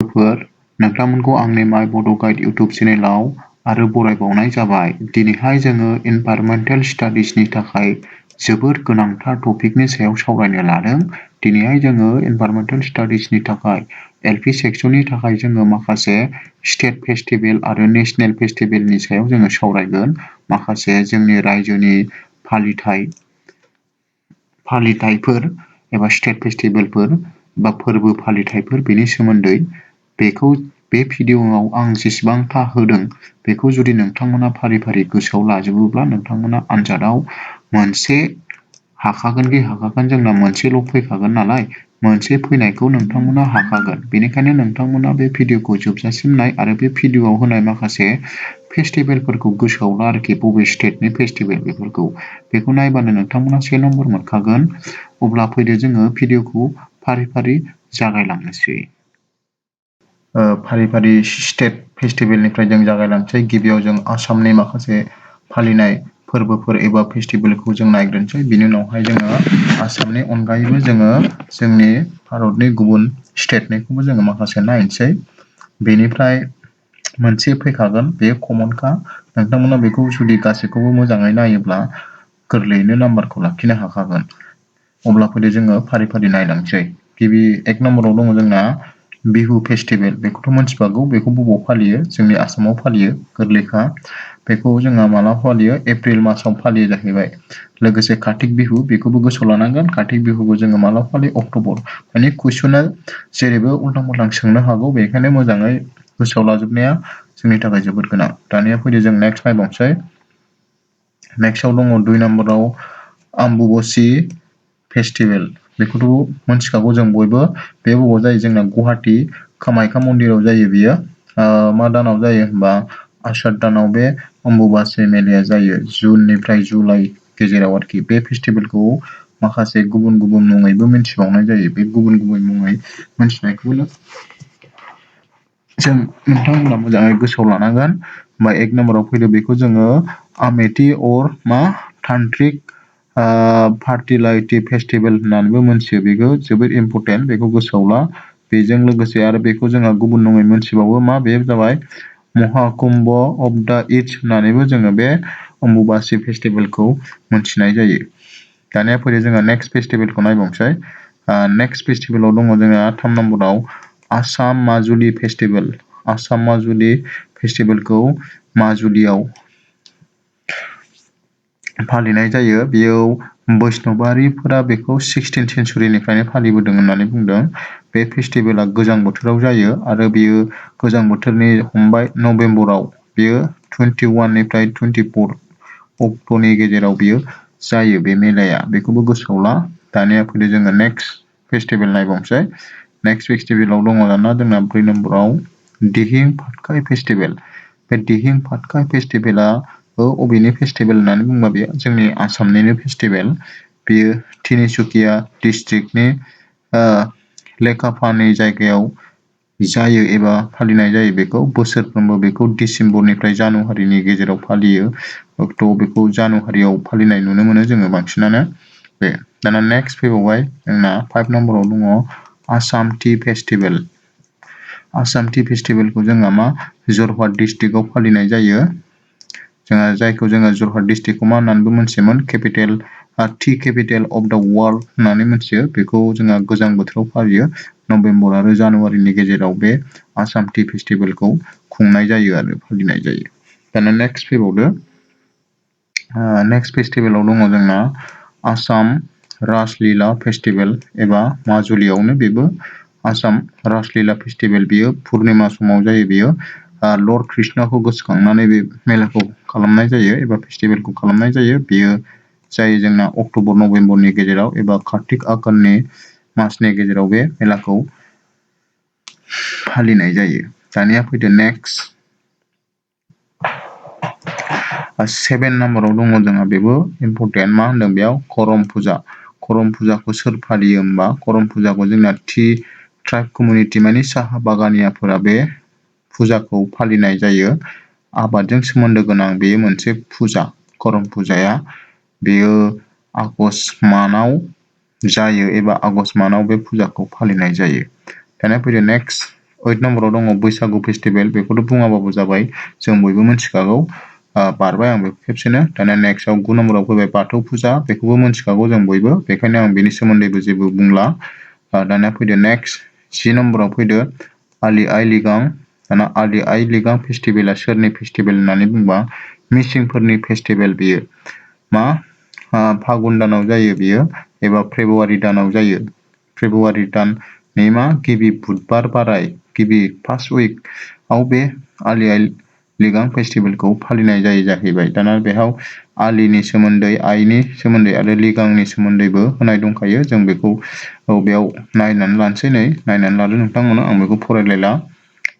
लोगोफोर, नोंथांमोनखौ आंनि माय बड' गाइड इउटिउब चेनेलाव आरो बरायबावनाय जाबाय। दिनैहाय जोङो इनभाइरनमेन्टेल स्टाडिजनि थाखाय जोबोद गोनांथार टपिकनि सायाव सावरायनो लादों। दिनैहाय जोङो इनभाइरनमेन्टेल स्टाडिजनि थाखाय एलपि सेक्सननि थाखाय जोङो माखासे स्टेट फेस्टिभेल आरो नेशनेल फेस्टिभेलनि सायाव जोङो सावरायगोन। माखासे जोंनि रायजोनि फालिथायफोर एबा स्टेट फेस्टिभेलफोर बा फोरबो फालिथायफोर बेनि सोमोन्दै बे भिडिअ'आव आं जेसेबांथा होदों बेखौ जुदि नोंथांमोना फारि फारि गोसोआव लाजोबोब्ला नोंथांमोना आनजादाव मोनसे हाखागोन जोंना मोनसेल' फैखागोन नालाय मोनसे फैनायखौ नोंथांमोना हाखागोन। बेनिखायनो नोंथांमोना बे भिडिअ'खौ जोबजासिम नाय आरो बे भिडिअ'आव होनाय माखासे फेस्टिभेलफोरखौ गोसोआव ला आरोखि बबे स्टेटनि फेस्टिभेल बेखौ नायबानो नोंथांमोना 1 नम्बर मोनखागोन। अब्ला फैदो जोङो भिडिअ'खौ फारि फारि जागायलांनोसै। फारि फारि स्टेट फेस्टिभेलनिफ्राय जों जागायलांसै। गिबियाव जों आसामनि माखासे फालिनाय फोरबोफोर एबा फेस्टिभेलखौ जों नायग्रोनोसै। बिनि उनावहाय जोङो आसामनि अनगायैबो जोङो जोंनि भारतनि गुबुन स्टेटनिखौबो जोङो माखासे नायनोसै। बेनिफ्राय मोनसे फैखागोन, बेयो कमनखा। नोंथांमोना बेखौ जुदि गासैखौबो मोजाङै नायोब्ला गोरलैयैनो नाम्बारखौ लाखिनो हाखागोन। अब्ला फैदो जोङो फारि फारि नायलांसै। गिबि 1 नम्बराव दङ जोंना बिहु फेस्टिभेल। बेखौथ' मिथिखागौ, बेखौ बबेयाव फालियो? जोंनि आसामाव फालियो, गोरलैखा। बेखौ जोंहा माला फालियो? एप्रिल मासाव फालियो जाहैबाय। लोगोसे कार्तिक बिहु, बेखौबो गोसोआव लानांगोन। कार्तिक बिहुखौ जोङो माला फालियो? अक्ट'बर। माने कुइसना जेरैबो उल्थां फाल्थां सोंनो हागौ, बेनिखायनो मोजाङै गोसोआव लाजोबनाया जोंनि थाखाय जोबोद गोनां। दानिया फैदो जों नेक्स्ट नायबावनोसै। नेक्स्टआव दङ 2 नम्बराव आम्बुबासि फेस्टिभेल। बेखौथ' मिथिखागौ जों बयबो। बे बबाव जायो? जोंना गुवाहाटि कामाख्या मन्दिराव जायो बियो। मा दानाव जायो होनबा आसार दानाव बे अम्बुबासि मेलाया जायो। जुननिफ्राय जुलाइ गेजेराव आरोखि। बे फेस्टिभेलखौ माखासे गुबुन गुबुन मुङैबो मिथिबावनाय जायो। बे गुबुन गुबुन मुङै मिथिनायखौनो नोंथांमोना मोजाङै गोसोआव लानांगोन। होमबा 1 नम्बराव फैदो, बेखौ जोङो आमेथि अर तान्त्रिक फार्टिलाइटि फेस्टिभेल होननानैबो मोनथियो। बेखौ जोबोद इम्परटेन्ट, बेखौ गोसोआव ला। बेजों लोगोसे आरो बेखौ जोंहा गुबुन मुङै मोनथिबावो। बे जाबाय महाकुम्भ अफ द इस्ट होननानैबो जोङो बे अम्बुबासि फेस्टिभेलखौ मोनथिनाय जायो। दानिया फैदो जोङो नेक्स्ट फेस्टिभेलखौ नायबावनोसै। नेक्स्ट फेस्टिभेलाव दङ जोंहा 3 नम्बराव आसाम माजुलि फेस्टिभेल। आसाम माजुलि फेस्टिभेलखौ माजुलियाव फालिनाय जायो। बेयाव बैष्णबारिफोरा बेखौ 16th सेन्चुरिनिफ्रायनो फालिबोदों होननानै बुंदों। बे फेस्टिभेला गोजां बोथोराव जायो आरो बेयो गोजां बोथोरनि नभेम्बराव बेयो 21 निफ्राय 24 अक्ट'नि गेजेराव बेयो जायो बे मेलाया। बेखौबो गोसोआव ला। दानिया फैदो जोङो नेक्स्ट फेस्टिभेल नायबावनोसै। नेक्स्ट फेस्टिभेलाव दङ दाना जोंना 4 नम्बराव दिहिं पाटकाइ फेस्टिभेल। बे दिहिं पाटकाइ फेस्टिभेला अबेनि फेस्टिभेल होननानै बुङोबा बेयो जोंनि आसामनिनो फेस्टिभेल। बेयो तिनिसुकिया डिस्ट्रिक्टनि लेखापानि जायगायाव जायो एबा फालिनाय जायो। बेखौ बोसोरफ्रोमबो बेखौ डिसेम्बरनिफ्राय जानुवारिनि गेजेराव फालियो। बेखौ जानुवारियाव फालिनाय नुनो मोनो जोङो बांसिनानो। दाना नेक्स्ट फैबावबाय जोंना 5 नम्बराव दङ Assam tea festival. Assam tea फेस्टिभेलखौ जोंहा जरहाट डिस्ट्रिक्टआव फालिनाय जायो। जायखौ जोङो जरहाट डिस्ट्रिक्टखौ मा होननानैबो मोनथियोमोन? टि केपिटेल अफ द वर्ल्ड होननानै मोनथियो। बेखौ जोंहा गोजां बोथोराव फालियो। नभेम्बर आरो जानुवारिनि गेजेराव बे आसाम टि फेस्टिभेलखौ खुंनाय जायो आरो फालिनाय जायो। दाना नेक्स्ट फैबावदो। नेक्स्ट फेस्टिभेलाव दङ जोंना आसाम रासलीला फेस्टिभेल एबा माजुलियावनो बेबो आसाम रासलीला फेस्टिभेल। बेयो पुर्निमा समाव जायो। बेयो लर्ड कृष्णखौ गोसोखांनानै बे मेलाखौ खालामनाय जायो एबा फेस्टिभेलखौ खालामनाय जायो। बेयो जायो जोंना अक्ट'बर नभेम्बरनि गेजेराव एबा कार्तिक आघोननि मासनि गेजेराव बे मेलाखौ फालिनाय जायो। दानिया फैदो नेक्स्ट 7 नम्बराव दङ जोंहा बेबो इम्परटेन्ट। मा होनदों बेयाव? करम फुजा। करम फुजाखौ सोर फालियो होमबा? करम फुजाखौ जोंना टि ट्राइब कमिउनिटि माने साहा बागानियाफोरा बे फुजाखौ फालिनाय जायो। आबादजों सोमोन्दो गोनां बेयो मोनसे फुजा। करम फुजाया बेयो आगष्ट मान्थआव जायो एबा आगष्ट मान्थआव बे फुजाखौ फालिनाय जायो। दानिया फैदो नेक्स्ट 8 नम्बराव दङ बैसागु फेस्टिभेल बेखौथ' बुङाबाबो जाबाय जों बयबो मिथिखागौ बारबाय आं बेखौ खेबसेनो दाना नेक्स्टआव 9 नम्बराव फैबाय बाथौ फुजा बेखौबो मिथिखागौ जों बयबो बेखायनो आं बेनि सोमोन्दैबो जेबो बुंला दाना फैदो नेक्स्ट 10 नम्बराव फैदो आलि आइ लिगां दाना आलि आइ लिगां फेस्टिभेला सोरनि फेस्टिभेल होननानै बुंबा मिसिंफोरनि फेस्टिभेल बियो मा फागुन दानाव जायो बियो एबा फेब्रुवारि दानाव जायो फेब्रुवारि दाननि मा गिबि बुधबार बाराय गिबि फार्स्ट उइकआव बे आलि आइ लिगां फेस्टिभेलखौ फालिनाय जायो जाहैबाय दाना बेयाव आलिनि सोमोन्दै आइनि सोमोन्दै आरो लिगांनि सोमोन्दैबो होनाय दंखायो जों बेखौ बेयाव नायनानै लानोसै नायनानै लादो नोंथांमोना आं बेखौ फरायलायला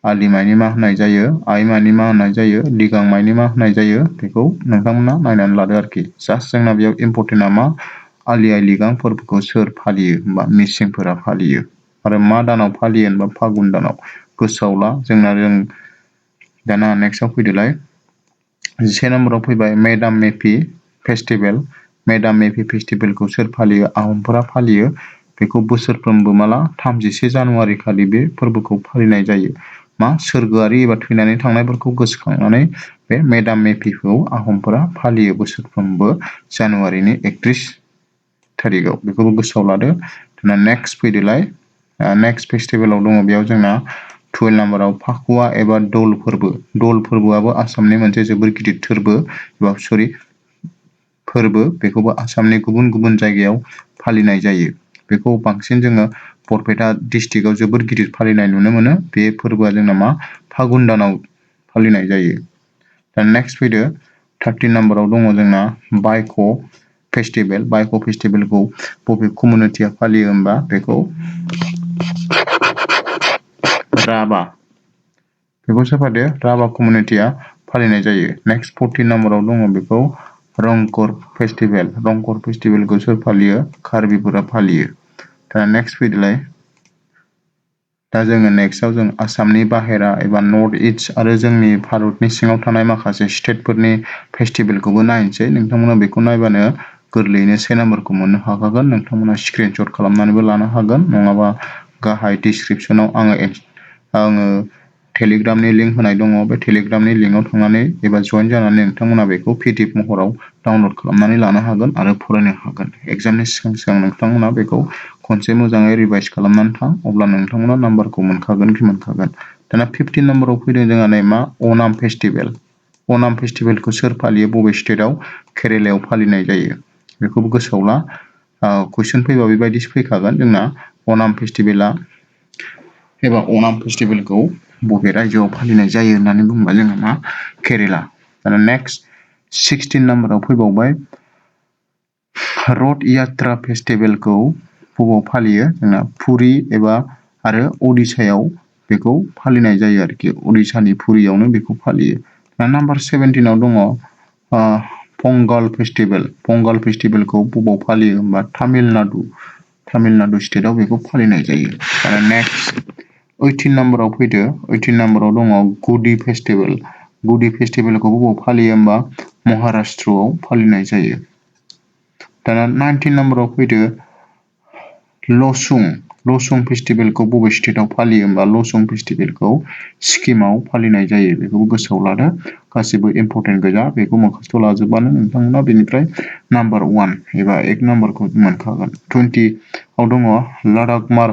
आलि माइनि मा होनाय जायो आइ माइनि मा होनाय जायो लिगां माइनि मा होनाय जायो बेखौ नोंथांमोना नायनानै लादो आरोखि जास्ट जोंना बेयाव इम्परटेन्टआ मा आलि आइ लिगां फोरबोखौ सोर फालियो होमबा मिसिंफोरा फालियो आरो मा दानाव फालियो होनबा फागुन दानाव गोसोआव ला जों दाना नेक्स्टआव फैदोलाय 11 नम्बराव फैबाय मेडाम मेफि फेस्टिभेल मेडाम मेफि फेस्टिभेलखौ सोर फालियो आहमफोरा फालियो बेखौ बोसोरफ्रोमबो माला 31 जानुवारि खालि बे फोरबोखौ फालिनाय जायो मा सोरगोआरि एबा थैनानै थांनायफोरखौ गोसोखांनानै बे मेडाम मेफिखौ आहमफोरा फालियो बोसोरफ्रोमबो जानुवारिनि 31 थारिखआव बेखौबो गोसोआव लादो दाना नेक्स्ट फैदोलाय नेक्स्ट फेस्टिभेलाव दङ बेयाव जोंना 12 नम्बराव फाकुवा एबा दौल फोरबोआबो आसामनि मोनसे जोबोर गिदिर फोरबो बेखौबो आसामनि गुबुन गुबुन जायगायाव फालिनाय जायो बेखौ बांसिन जोङो बरपेटा डिस्ट्रिक्टआव जोबोर गिदिर फालिनाय नुनो मोनो बे फोरबोआ जोंना मा फागुन दानाव फालिनाय जायो दा नेक्स्ट फैदो 13 नम्बराव दङ जोंना बाइक' फेस्टिभेलखौ बबे कमिउनिटिया फालियो होनबा बेखौ राभा बेखौ सोफादो राभा कमिउनिटिया फालिनाय जायो नेक्स्ट 14 नम्बराव दङ बेखौ रंघर फेस्टिभेलखौ सोर फालियो कार्बिफोरा फालियो दा नेक्स्ट फैदोलाय दा जोङो नेक्स्टआव जों आसामनि बाहेरा एबा नर्थ इस्ट आरो जोंनि भारतनि सिङाव थानाय माखासे स्टेटफोरनि फेस्टिभेलखौबो नायनोसै नोंथांमोना बेखौ नायबानो गोरलैयैनो 1 नम्बरखौ मोननो हाखागोन नोंथांमोना स्क्रिनशट खालामनानैबो लानो हागोन नङाबा गाहाय डिसक्रिपसनाव आङो टेलिग्रामनि लिंक होनाय दङ बे टेलिग्रामनि लिंकआव थांनानै एबा जइन जानानै नोंथांमोना बेखौ पिडिएफ महराव डाउनलड खालामनानै लानो हागोन आरो फरायनो हागोन एग्जामनि सिगां नोंथांमोना बेखौ खनसे मोजाङै रिभाइस खालामनानै थां अब्ला नोंथांमोना नाम्बारखौ मोनखागोन दाना 15 नम्बराव फैदों जोंहा नै मा अनाम फेस्टिभेलखौ सोर फालियो बबे स्टेटआव केरेलायाव फालिनाय जायो बेखौबो गोसोआव ला कुइसन फैबा बेबायदिसो फैखागोन जोंना अनाम फेस्टिभेलखौ बबे रायजोआव फालिनाय जायो होननानै बुङोबा जोंहा मा केरेला दाना नेक्स्ट 16 नम्बराव फैबावबाय रथ यात्रा फेस्टिभेलखौ बबाव फालियो जोंना पुरि एबा आरो उडिशायाव बेखौ फालिनाय जायो आरोखि उडिशानि पुरियावनो बेखौ फालियो नाम्बार 17 आव दङ पंगल फेस्टिभेलखौ बबाव फालियो होनबा तामिलनाडु स्टेटआव बेखौ फालिनाय जायो आरो नेक्स्ट 18 नम्बराव फैदो 18 नम्बराव दङ गुडी फेस्टिभेलखौ बबाव फालियो होनबा महाराष्ट्रआव फालिनाय जायो दाना 19 नम्बराव फैदो लसुं फेस्टिभेलखौ बबे स्टेटआव फालियो होनबा लसुं फेस्टिभेलखौ सिक्किमाव फालिनाय जायो बेखौबो गोसोआव लादो गासिबो इम्परटेन्ट गोजा बेखौ मोखासथ' लाजोबबानो नोंथांमोना बेनिफ्राय नाम्बार 1 एबा 1 नाम्बारखौ मोनखागोन 20 आव दङ लादाखमार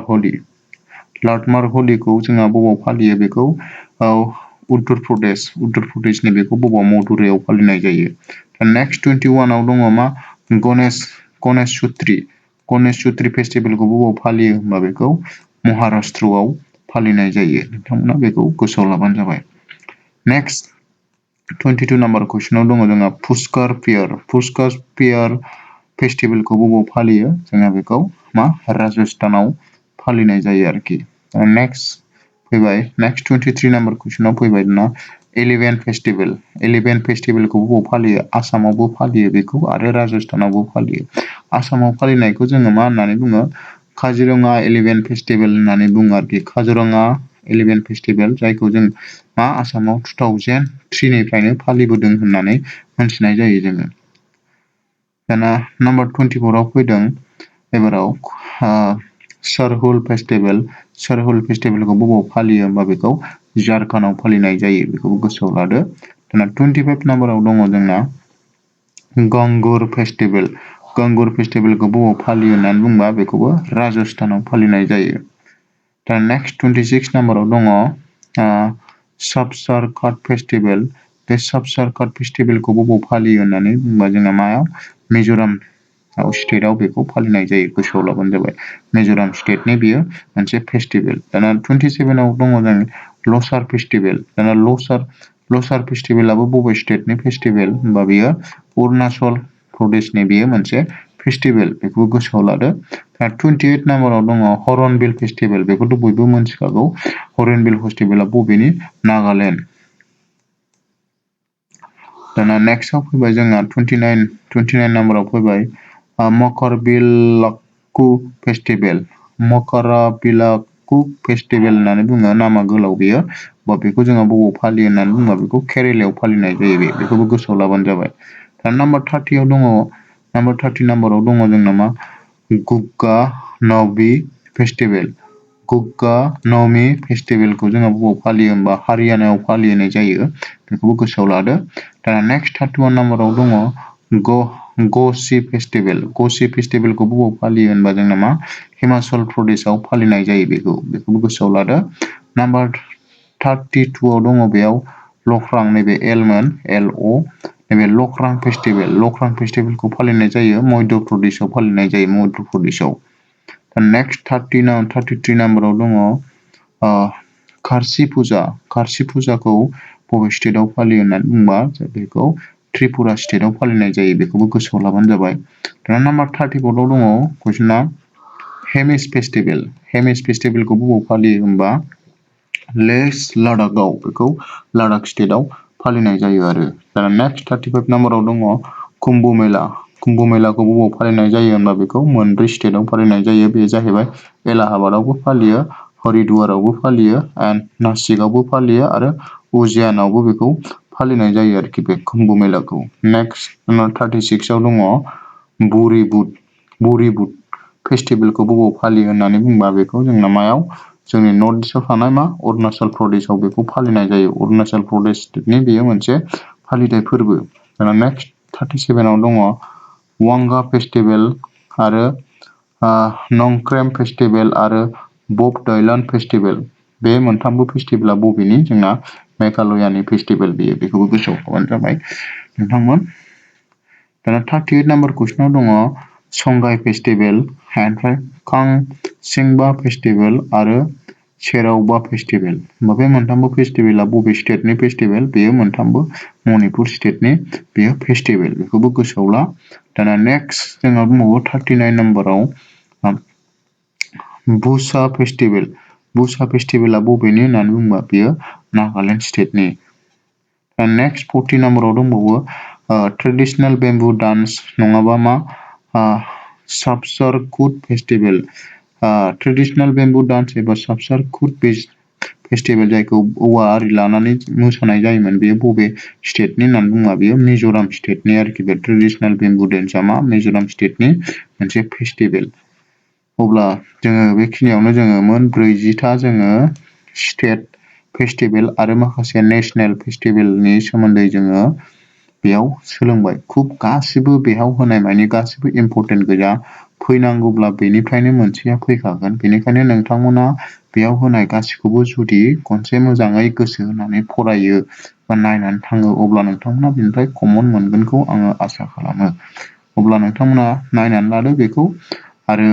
हलिखौ जोंहा बबाव फालियो बेखौ उत्तर प्रदेशनि बेखौ बबाव मधुरायाव फालिनाय जायो नेक्स्ट 21 आव दङ मा गणेश चुट्री फेस्टिभेलखौ बबाव फालियो होनबा बेखौ महाराष्ट्रआव फालिनाय जायो नोंथांमोना बेखौ गोसोआव लाबानो जाबाय नेक्स्ट 22 नाम्बार कुइसनाव दङ जोंहा पुष्कर फेयार फेस्टिभेलखौ बबाव फालियो जोंहा बेखौ मा राजस्थानाव फालिनाय जायो आरोखि नेक्स्ट 23 नाम्बार कुइसनाव फैबाय ना एलिफेन्ट फेस्टिभेलखौ बबाव फालियो आसामावबो फालियो बेखौ आरो राजस्थानावबो फालियो आसामाव फालिनायखौ जोङो मा होननानै बुङो काजिरङा एलिफेन्ट फेस्टिभेल होननानै बुङो आरोखि काजिरङा एलिफेन्ट फेस्टिभेल जायखौ जों मा आसामाव 2003 निफ्रायनो फालिबोदों होननानै मोनथिनाय जायो जोङो दाना नाम्बार 24 आव फैदों एबाराव सरहुल फेस्टिभेलखौ बबाव फालियो होमबा बेखौ झारखन्डआव फालिनाय जायो बेखौबो गोसोआव लादो। दाना 25 नाम्बाराव दङ जोंना गंगुर फेस्टिभेलखौ बबाव फालियो होननानै बुंबा बेखौबो राजस्थानाव फालिनाय जायो। दा नेक्स्ट 26 नाम्बाराव दङ सबसरकाट फेस्टिभेल। बे सबसरकाट फेस्टिभेलखौ बबाव फालियो होननानै बुंबा जोंना मायाव मिज'राम स्टेटआव बेखौ फालिनाय जायो गोसोआव लाबानो जाबाय। मिज'राम स्टेटनि बियो मोनसे फेस्टिभेल। दाना 27आव दङ जों लसार फेस्टिभेल। दाना लसार फेस्टिभेलाबो बबे स्टेटनि फेस्टिभेल होनबा बियो अरुणाचल प्रदेशनि बियो मोनसे फेस्टिभेल बेखौबो गोसोआव लादो। 28 नाम्बाराव दङ हर्नबिल फेस्टिभेल। बेखौथ' बयबो मिथिखागौ। हर्नबिल फेस्टिभेला बबेनि नागालेण्ड। दाना नेक्स्टआव फैबाय जोंना 29 नाम्बाराव फैबाय मकरबिलाक्कु फेस्टिभेल। मकरबिलाक्कु फेस्टिभेल होननानै बुङो, नामा गोलाव बेयो। बेखौ जोङो बबाव फालियो होननानै बुङोबा बेखौ केरेलायाव फालिनाय जायो बेखौबो गोसोआव लाबानो जाबाय। दा नाम्बार 30 नाम्बाराव दङ जोंना मा गुग्गा नवमी फेस्टिभेल। गुग्गा नवमी फेस्टिभेलखौ जोङो बबाव फालियो होनबा हारियानायाव फालिनाय जायो बेखौबो गोसोआव लादो। दाना नेक्स्ट 31 नाम्बाराव दङ ग'सी फेस्टिभेल। ग'सी फेस्टिभेलखौ बबाव फालियो होनबा जोंना मा हिमाचल प्रदेशआव फालिनाय जायो बेखौबो गोसोआव लादो। नाम्बार 32आव दङ बेयाव लख्रां, नैबे एलमोन LO, नैबे लख्रां फेस्टिभेलखौ फालिनाय जायो मध्य प्रदेशआव फालिनाय जायो मध्य प्रदेशआव। नेक्स्ट 33 नाम्बाराव दङ खारसि फुजाखौ बबे स्टेटआव फालियो होननानै बुंबा बेखौ त्रिपुरा स्टेटआव फालिनाय जायो बेखौबो गोसोआव लाबानो जाबाय। दाना नाम्बार 34 दङ कुइसना हेमिस फेस्टिभेलखौ बबाव फालियो होनबा लेह लादाखआव, बेखौ लादाख स्टेटआव फालिनाय जायो आरो। दाना नेक्स्ट 35 नाम्बाराव दङ कुम्भ मेलाखौ बबाव फालिनाय जायो होनबा बेखौ मोनब्रै स्टेटआव फालिनाय जायो। बे जाहैबाय एलाहाबादावबो फालियो, हरिद्वारावबो फालियो, एन्ड नासिकआवबो फालियो आरो उजियानावबो बेखौ फालिनाय जायो आरोखि बे कुम्भ मेलाखौ। नेक्स्ट 36आव दङ बुरिबुद फेस्टिभेलखौ बबाव फालियो होननानै बुंबा बेखौ जोंना मायाव जोंनि नर्थ इस्टआव थानाय मा अरुणाचल प्रदेशआव बेखौ फालिनाय जायो। अरुणाचल प्रदेश स्टेटनि बेयो मोनसे फालिथाय फोरबो। दाना नेक्स्ट 37आव दङ वांगा फेस्टिभेल आरो नंक्रेम फेस्टिभेल आरो बबदइलान फेस्टिभेल। बे मोनथामबो फेस्टिभेला बबेनि जोंना मेघालयानि फेस्टिभेल बेखौबो गोसोआव थाबानो जाबाय नोंथांमोन। दाना 38 नाम्बार कुइसनाव दङ संगाइ फेस्टिभेल, ओमफ्राय खांसिंबा फेस्टिभेल आरो सेरावबा फेस्टिभेल। बे मोनथामबो फेस्टिभेला बबे स्टेटनि फेस्टिभेल? बेयो मोनथामबो मणिपुर स्टेटनि बेयो फेस्टिभेल बेखौबो गोसोआव ला। दाना नेक्स्ट जोंहा दंबावो 39 नाम्बाराव बुसा फेस्टिभेला बबेनि होननानै बुंबा बेयो नागालेण्ड स्टेटनि। नेक्स्ट 40 नाम्बाराव दंबावो ट्रेडिसनेल बेम्बु डान्स नङाबा मा सबसरकुट फेस्टिभेल। ट्रेडिसनेल बेम्बु डान्स एबा सबसरकुट फेस्टिभेल जायखौ औवा आरि लानानै मोसानाय जायोमोन बेयो बबे स्टेटनि होननानै बुङोबा बेयो मिज'राम स्टेटनि आरोखि। बे ट्रेडिसनेल बेम्बु डान्सआ मा मिज'राम स्टेटनि मोनसे फेस्टिभेल। अब्ला जोङो बेखिनियावनो जोङो मोन 40टा जोङो स्टेट फेस्टिभेल आरो माखासे नेसनेल फेस्टिभेलनि सोमोन्दै जोङो बेयाव सोलोंबाय। गासिबो बेयाव होनाय माने गासिबो इम्परटेन्ट गोजा। फैनांगौब्ला बेनिफ्रायनो मोनसेया फैखागोन। बेनिखायनो नोंथांमोना बेयाव होनाय गासिखौबो जुदि खनसे मोजाङै गोसो होनानै फरायो बा नायनानै थाङो अब्ला नोंथांमोना बेनिफ्राय कमन मोनगोनखौ आङो आसा खालामो। अब्ला नोंथांमोना नायनानै लादो बेखौ, आरो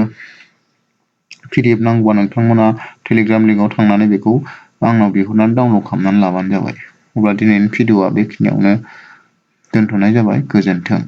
PDF नांगौबा नोंथांमोना टेलिग्राम लिंकआव थांनानै बेखौ आंनाव बिहरनानै डाउनलड खालामनानै लाबानो जाबाय। अब्ला दिनैनि भिडिअ'आ बेखिनियावनो दोनथ'नाय जाबाय। गोजोन्थों।